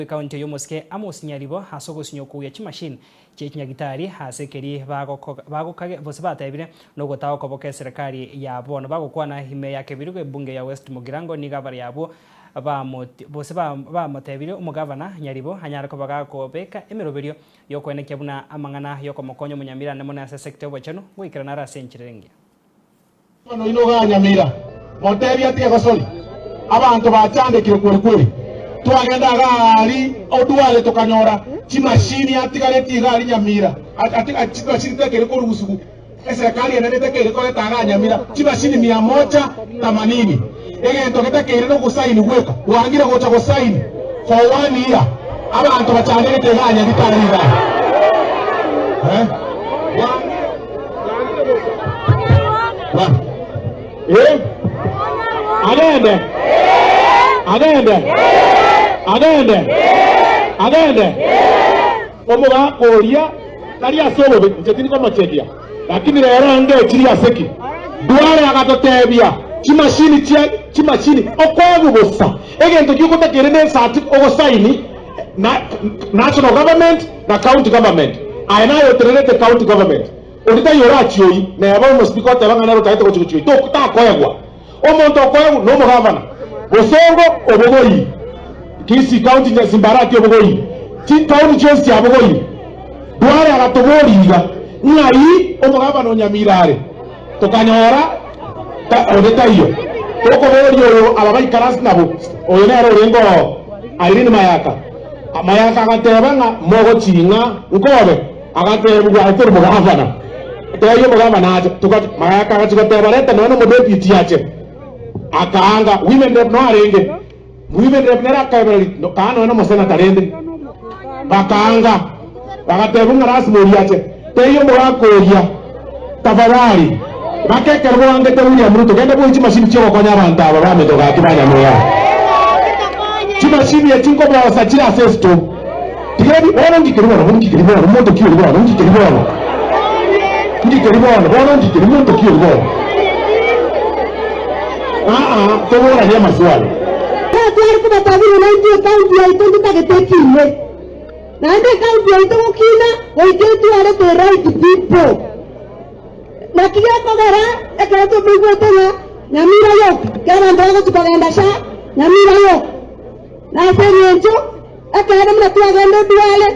Ekaunti eye omosike Amos Nyaribo ase ogosinywa okouya chimashini chie chinyagitari ase ekeri bagokage gose batebire nogotaka okoboka eserekari ya bono. Bagokwana ime ya Kebirigo ebunge ya West Mugirango nigo abaria abwo gose bamotebirie omogavana Nyaribo anyare koba gakobeka emeroberio yokoenekia buna amang'ana yokomokonya omonyamira ande mono ase esecta yobochenu goikerana are ase enchera engiya. Bono inwe oganyamira, motebie ati egosori, Abanto bachandekire kweri kweri. Twagenda iga aria Odware tokanyora chimashini atigaretie iga aria Nyamira, chimashini tekeire korugusigu, eserekari enene tekeire koreta iga Nyamira chimashini mia moja themanini. Egento getakeire nogosaini gweka, bwangire gocha gosaini for one year, abanto bachandegete iga Nyagitari igaa. Eh? Eh? Agende. Agende. Agende. Agende. Omogaka oria tari ase obobe, inche tindi komochegia, lakini rero angechirie ase ki? Duale agatotebia chimashini chia chimashini okoegwa bosa. Egento giogotakeire nesati ogosaini na national government na county government. Aye naye otenerete county government. Onde taiyo orachioyi, neba omosibika oteba ng'a nere otagete gochia gochioyi, to takoegwa. Omonto okoegwa nomogavana. Bosongo obogoyi, Kisii county Nyasimbarati obogoyi, chitauni chionsi chiabogoyi. Duale agatoboria iga, Ng'ai omogavana o Nyamira are? Tokanyora ta onde taiyo. Tokoboria oyo aba baikaranse nabo, oyo nere orenge oo Irene Mayaka. Mayaka agateba ng'a mogoching'a nkobe. Agateebigwa, Aye tori mogavana. Teebia omogavana ache. Togacha, Mayaka agachia goteba, Reta nonya nomodepiti ache. Akaanga, Women rep no arenge. Women rep nere akaebereria, no, kaa nonya nomosenata rende. Bakaanga, bagateebwa ng'a lasima oria ache. Teebia omogaka oria, Tafadhali, baka ekero boangete William Ruto, genda bwoe chimashini chiogokonya abanto aba baminto gaki ba Nyamira. Chimashini echi nkobosa chire ase esito. Tigereria, bono ngikeri bono, bono ngikeri bono, monto ki ori bono, ngikeri bono. Ngikeri bono, bono ngikeri, monto ki ori bono. Aa, toboranie amaswali. Tware kobatabia buna intwe ekaunti yaito ntotagete ekine. Naende ekaunti yaito gokina goika etware the right people. Naki gekogera ekero tomoigwete ng'a Nyamira yoka, ekero abanto bagochia kogenda sha Nyamira yoka. Nase eng'encho ekeene buna twagenda Odware,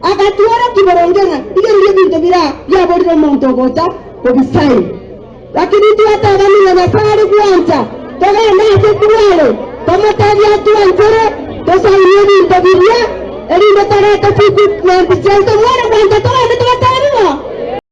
agatworokia boronge ng'a rigereria ebinto biria biaborire omonto ogocha kobisaini. Lakini twatebani ng'a Nyasae are gwancha togende ase Odware tomotebie atwanchere tosaini ebinto biria, erinde torete chiequipment chiaito. Mware gwancha togende?